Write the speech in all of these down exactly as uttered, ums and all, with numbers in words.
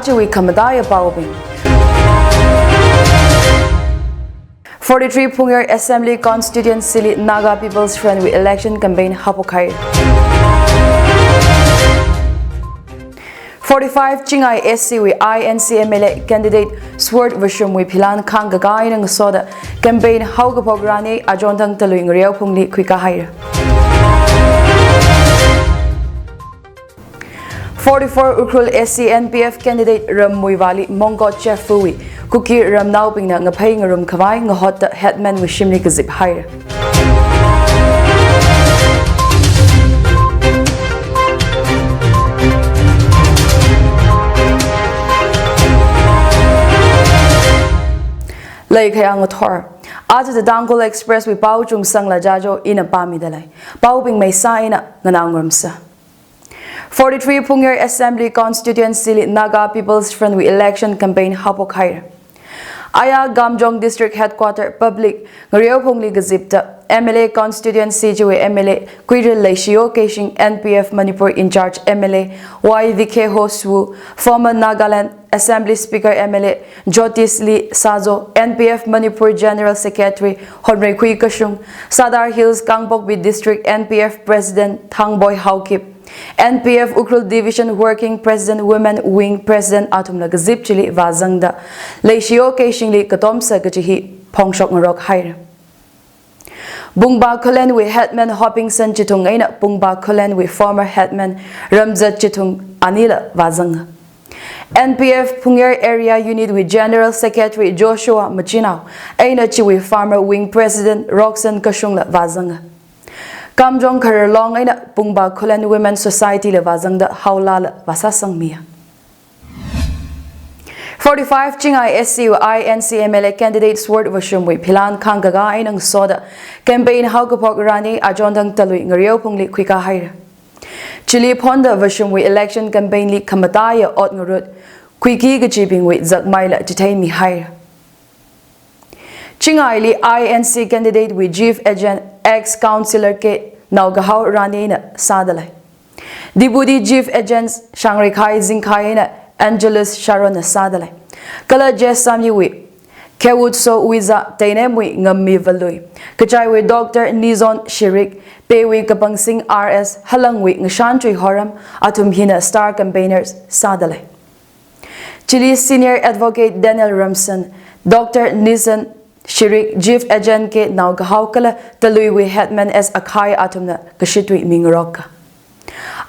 Chiwui khamataiya paobing. Forty-three Phungyar Assembly Constituency li Naga People's Front wui election campaign haophok haira. Forty-five Chingai S C wui I N C M L A candidate Sword Vashum wui philan khangkaka eina ngasoda campaign haokaphok rani achon thang Talui Ngareo Phungli khuika haira. Forty-four Ukhrul S C N P F candidate Rammuivali Mongkot Chefu wui Kuki ramnaobingna ngaphei ngarum khavai ngahotta headman wui shimli kazip haira. Leikhayang ngathor. Aja The Tangkhul Express wui pao Chungsangla Jajo ina pāmida lei. Paobing maisa eina nganao ngarumsa. Forty-three Phungyar Assembly Constituency li Naga People's Front wui election campaign haophok haira. Aya Kamjong District Headquarter Public Ngareo Phungli kazipta M L A constituency chiwui M L A Kuiril Leishiyo Keishing, N P F Manipur in-charge M L A Y V K Hoswu, former Nagaland Assembly Speaker M L A Jyotish Lee Sazo, N P F Manipur General Secretary Honreikhui Kashung, Sadar Hills Kangpokpi District N P F President Thangboi Haokip, N P F Ukhrul Division Working President Women Wing President athumla kazip chili vāzangda Leishiyo Keishingli katomsa kaji hi phongshok ngarok haira. Pungpa Khullen wui headman Hopingson Chithung eina Pungpa Khullen wui former headman Ramzat Chithung anila vāzanga. N P F Phungyar Area Unit wui General Secretary Joshua Machinao eina chiwui former wing president Roxanne Kashungla vāzanga. Kamjong Khararlong eina Pungpa Khullen Women Society la vāzangda haolala vāsāsangmiya. Forty-five Chingai S C wui I N C M L A candidate Sword Vashum wui philan khangkaka eina ngasoda campaign haokaphok rani achon thang Talui Ngareo Phungli khuika haira. Chili phonda Vashum wui election campaign li khamataiya ot ngarut khuiki kajibingwui zakmaila chitheimi haira. Chingaili I N C candidate wui Chief Agent ex Councillor K Naokahao rani eina sāda lei. Deputy Chief Agent Shangreikhai Zingkhai eina Angelus Sharon na sāda lei. Kala Jessami wui Khewutso Uiza, Teinem wui Ngammi Valui, Kachai wui Doctor Nizon Shirik, Pei wui Kapangsing R S, Halang wui Ngashan Chui Horam, athum hina star campaigners sāda lei. Chili Senior Advocate Daniel Ramson, Doctor Nizon Shirik, Chief Agent K Naokahao kala Talui wui headman S Akhai athumna kashitwui mi ngaroka.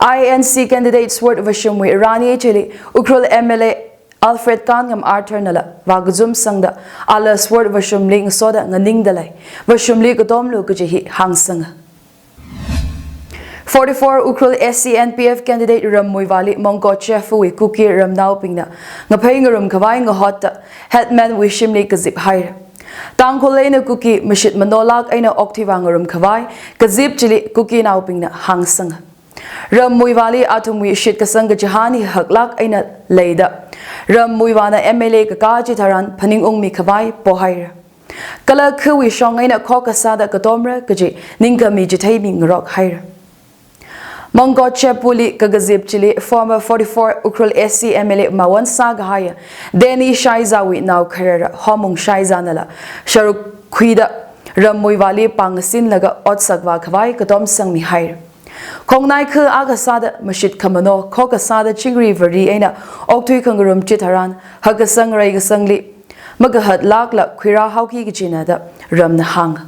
I N C candidate Sword Vashum wui rani chili Ukhrul M L A Alfred Kanngam Arthur nala vākazum sangda ala Sword Vashum li ngasoda nganingda lei. Vashum li katomlu kaji hi hāngsanga. Forty-four Ukhrul S C N P F candidate Rammuivali Mongkot Chefu wui Kuki ramnaobingna ngaphei ngarum khavai ngahotta headman wui shimli kazip haira. Tangkhul eina Kuki mashit manolak eina okthuivā ngarum khavai kazip chili Kukinaobingna hāngsanga. Rammuivali athumwui shitkasang kachihān hi haklak eina leida Rammuivana M L A kakā chitharan phaningungmi khavai pohaira. Kala khawui shong eina khokkha sāda katomra kaji ningkhami chitheimi ngarok haira. Mongkot Chepuli kakazip chili former forty-four Ukhrul S C M L A mawon sākahaiya Danny Shaiza wui nao kharara Homung Shaiza nala sharuk khuida Rammuivali pāng ngasinlaga otsak vākhavai katom sangmi haira. Khongnai kha akha sāda mashit khamano, khokkha sāda chingri vari eina okthui khangarum chitharan hakkasang reikasangli makahatlakla khuirā haoki kajina da Ramna hānga.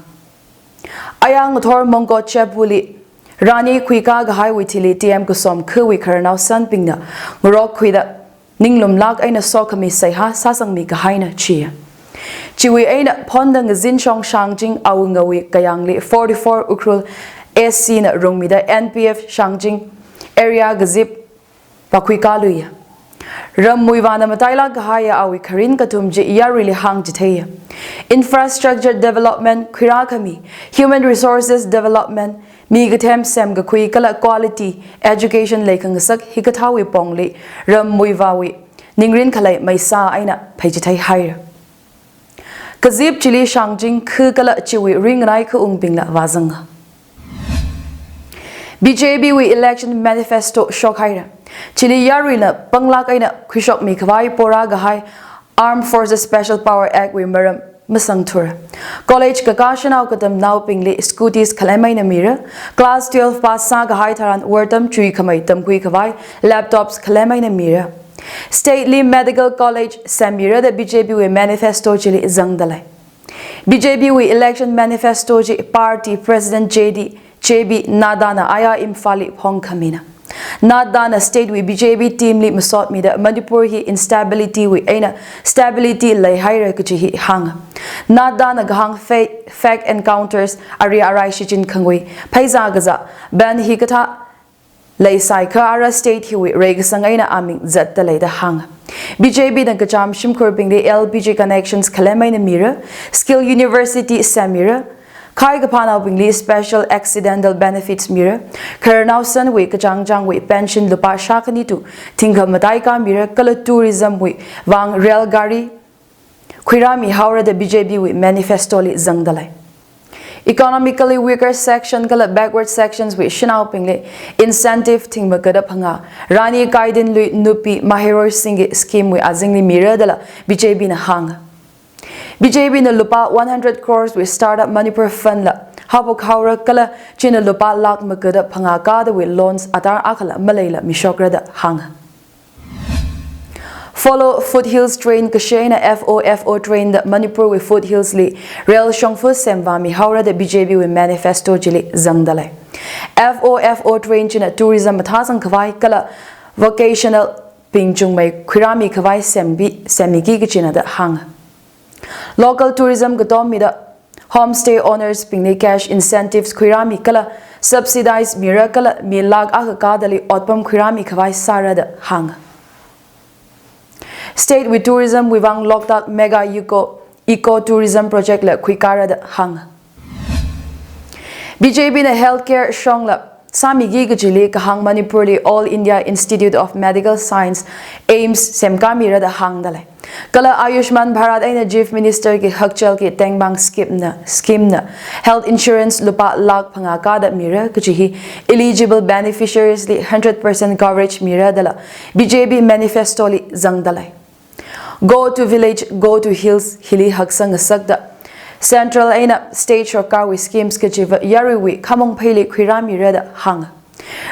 Aya ngathor Mongkot Chepuli rani khuikā kahaiwui thili T M Kasom khawui khararnao sanbingna ngarok khuida ninglumlak eina sokhami seihā sāsangmi kahaina chiya. Chiwui eina phonda ngazin shong Shangjing awungawui kayāngli forty-four Ukhrul S C na rungmida N P F Shangjing area kazip vākhuikāluiya. Rammuivana matailak kahaiya awui kharin kathum chi yaruili hāngchitheiya. Infrastructure development khuirākhami, human resources development, mi kathem semkakhui kala quality education leikhangasak hikathāwui pongli Rammuivawui ningrin khalei maisā eina pheichithei haira. Kazip chili Shangjing kha kala chiwui ringnai khaungbingla vāzanga. B J P wui election manifesto shokhaira. Chili yaruina panglāk eina khuishokmi khavai porā kahai Armed Forces Special Power Act wui maram masangthura. College kakā shanao katamnaobingli scooties khalem eina mira, class twelve pass sākahai tharan wortam chuikhamei tamkhui khavai laptops khalem eina mira. State li medical college semmira da B J P wui manifesto chili zangdalei. B J P wui election manifesto chi party president J D, J P Nadda na aya Imphal li phongkhamina. Nadda na state wui B J P team li masotmida Manipur hi instability wui eina stability leihaira kaji hi hānga. Nadda na kahāng fa-, fake encounters, ari arai shichin khangui, pheizā kazā, ban hikathā leisai kha ara state hiwui reikasang eina aming zatdalei da hānga. B J P na kachām shimkhurbingli L P G connections khalem eina mira, skill university semmira, khai kaphānaobingli special accidental benefits mira, khararnao sanwui kachāngchāngwui pension lupā shākhani tu thingkha mataika mira, kala tourism wui vang rail gari khuirāmihaora da B J P wui manifesto li zangdalei. Economically weaker section kala backward sections wui shanaobingli incentive thingmagada phangā, Rani Gaidinliu Nupi Maheroisinggi scheme wui azingli mira dala B J P na hānga. B J P na lupā one hundred crores wui Startup Manipur Fund la haophokhaora kala china lupā lakh magada phangā kadawui loans atar akhala maleila mishokra da hānga. Follow Foothills train kasheina F O F O train da Manipur wui foothills li rail shongfa semvāmihaora da B J P wui manifesto chili zangdalei. F O F O train china tourism mathāsang khavai kala vocational bing chungmei khuirāmi khavai sembi, semmiki kachina da hānga. Local tourism katommida homestay owners bingli cash incentives khuirāmi kala subsidize mira kala mi lakh akha kadali otpam khuirāmi khavai sāra da hānga. State wui tourism wui vang Loktak Mega Eco, Eco Tourism Project la khuikara da hānga. B J P na healthcare shongla sāmiki kajili kahāng Manipur li All India Institute of Medical Science, AIIMS, semkamira da hāngdalei. Kala Ayushman Bharat eina Chief Minister ki hakchalki tengmang scheme na, scheme na health insurance lupā lakh phangā kada mira kaji hi eligible beneficiaries li hundred percent coverage mira dala B J P manifesto li zangdalei. Go to village, go to hills hili haksang ngasakda central eina state sorkar wui schemes kachiva yaruiwui khamong pheili khuirāmira da hānga.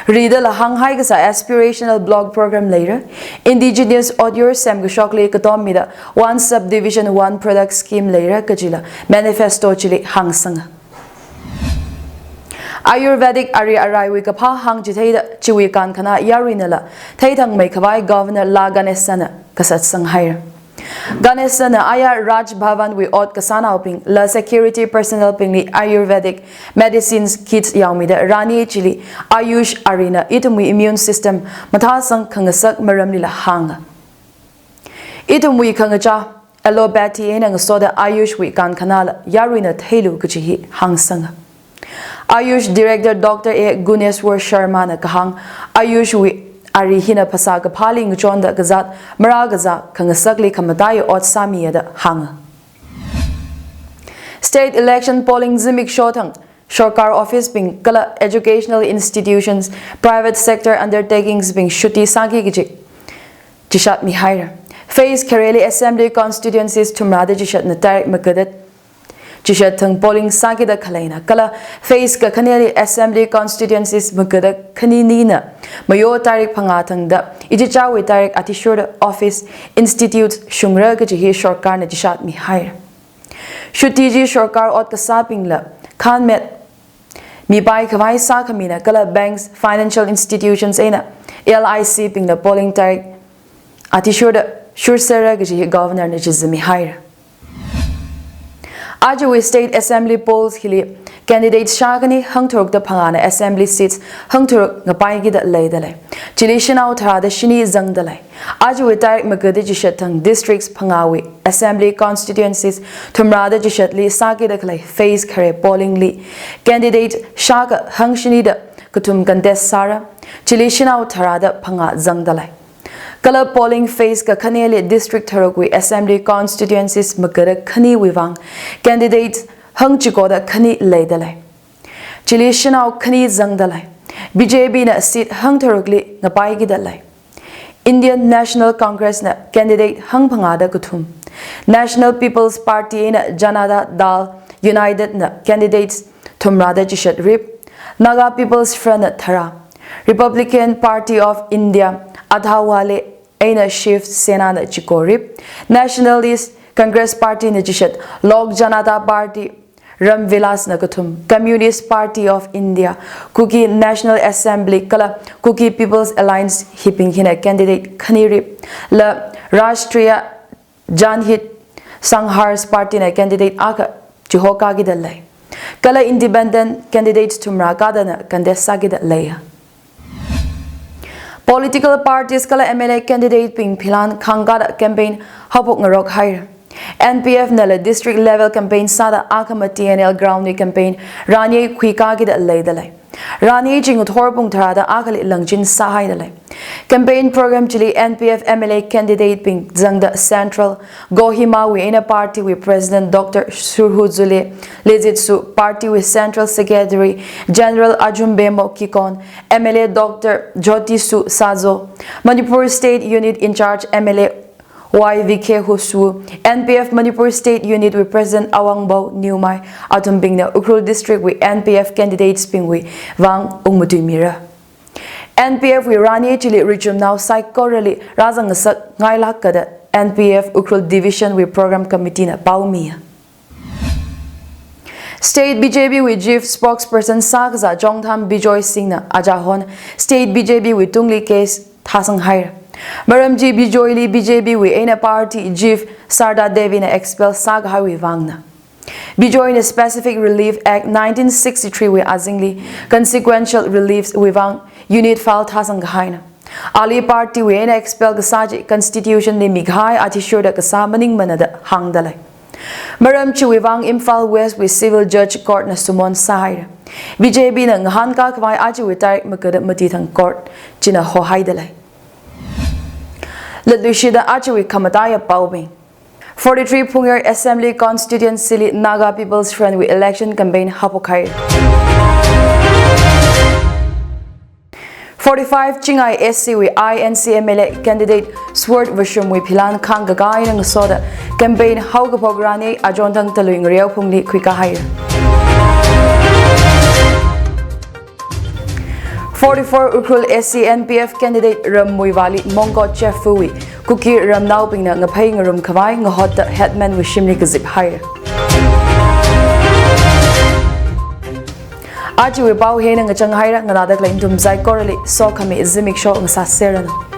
Ridala hānghai kasā aspirational block program leira, indigenous otyur semkashokli katommida one subdivision one product scheme leira kajila manifesto chili hāngsanga. Ayurvedic ari araiwui kaphā hāngchitheida chiwui kankhana yaruinala theithangmei khavai Governor La Ganesan na kasatsang haira. Ganesan na aya Raj Bhavan wui ot kasānaobing la security personnel bingli Ayurvedic medicines kits yaomida Rani chili Ayush arina ithumwui immune system mathāsang khangasak maramlila hānga. Ithumwui khangachā allopathy eina ngasoda Ayush wui kankhanala yaruina theilu kaji hi hāngsanga. Ayush Director Doctor A Guneswar Sharma na kahāng, Ayush wui ari hina phasā kaphāli ngachonda kazāt marā kazā khangasakli khamataiya ot sāmiya da hānga. State election polling zimiksho thang sorkar office bing kala educational institutions, private sector undertakings bing shuti sāki kaji chishatmihaira. Phase khareli assembly constituencies thumrāda chishatna tarik magada chishat thang polling sākida khaleina kala phase kakhaneli assembly constituencies magada khaninina mayo tarik phangā thangda ichichāwui tarik athishurda office institute shungra kaji hi sorkarna chishatmihaira. Shuti chi sorkar ot kasābingla khanmet mipai khavai sākhamina kala banks, financial institutions eina L I C bingla polling tarik athishurda shurserra kaji hi Governor na chizimihaira. Ajawui State Assembly polls hili candidates shākhani hangtharukda phangāna assembly seats hangtharuk ngapaikida leidalei. Chili shanao tharāda shini zangdalei. Ajawui tarik magada chishat thang districts phangāwui assembly constituencies thumrāda chishatli sākida khalei phase khare polling li candidate shākha hangshinida kathum contest sāra. Chili shanao tharāda phangā zangdalei. Kala polling phase kakhaneli district tharukwui assembly constituencies magada khaniwui vang candidate hangchikoda khani leidalei. Chili shanao khani zangdalei. B J P na seat hangtharukli ngapaikida lei. Indian National Congress na candidate hangphangāda kathum. National People's Party eina Janata Dal United na candidates thumrāda chishat rip. Naga People's Front na tharā. Republican Party of India Athawale eina Shiv Sena na chiko rip. Nationalist Congress Party na chishat Lok Janata Party Ram Vilas na kathum. Communist Party of India, Kuki National Assembly kala Kuki People's Alliance hibing hina candidate khani rip. La Rashtriya Janhit Sangharsh Party na candidate akha chihokākida lei. Kala independent candidates thumrā kadana contest sākida lei. Political parties kala M L A candidate bing philan khangkada campaign haophok ngarok haira. N P F nala district level campaign sāda akhama T N L ground li campaign rani khuikākida leida lei. Rani chi ngathor pung tharāda akhali langchin sāhaida lei. Campaign program chili N P F M L A candidate bing zangda Central Kohimawui eina party wui President Doctor Surhu Zule, Lejitsu party wui Central Secretary General Ajum Bemo Kikon, M L A Doctor Jyotisu Sazo, Manipur State Unit in-charge M L A Y V K Husu, N P F Manipur State Unit wui President Awangbo Newmai, athumbingna Ukhrul District wui N P F candidates bingwui vang ungmatuimira. N P F wui rani chili richumnao saikorali rāzang ngasak ngailāk kada N P F Ukhrul Division wui Program Committee na paomi. State B J P wui Chief Spokesperson sākazā Chongtham Bijoy Singh na aja hon State B J P wui tungli case thāsang haira. Maram chi Bijoy li B J P wui eina party chief Sarda Devi na expel sākahaiwui vangna. Bijoy na Specific Relief Act nineteen sixty-three wui azingli consequential reliefs wui vang unit file thāsang kahaina. Ali party wui eina expel kasā chi constitution li mikahai athishurda kasā maningmana da hāngda lei. Maram chiwui vang Imphal West wui Civil Judge Court na summon sāhaira. B J P na ngahānkā khavai ajawui tarik makada mati thang court china hohaida lei. Latluishida ajawui khamataiya paobing. Forty-three Phungyar Assembly Constituency li Naga People's Front wui election campaign haophok hai. Forty-five Chingai S C wui I N C M L A candidate Sword Vashum wui philan khangkakā eina ngasoda campaign haokaphok rani ajonthang talui ngareo phungli khuikā hai. Forty-four Ukhrul S C N P F candidate Rammuivali Mongkot Chefu wui Kuki ramnaobingna ngaphei ngarum khavai ngahotda headman wui shimli kazip hai. Ajawui pao hina ngachang haira, nganāda khalei nathum saikorali sokhami zimiksho ngasāseranu.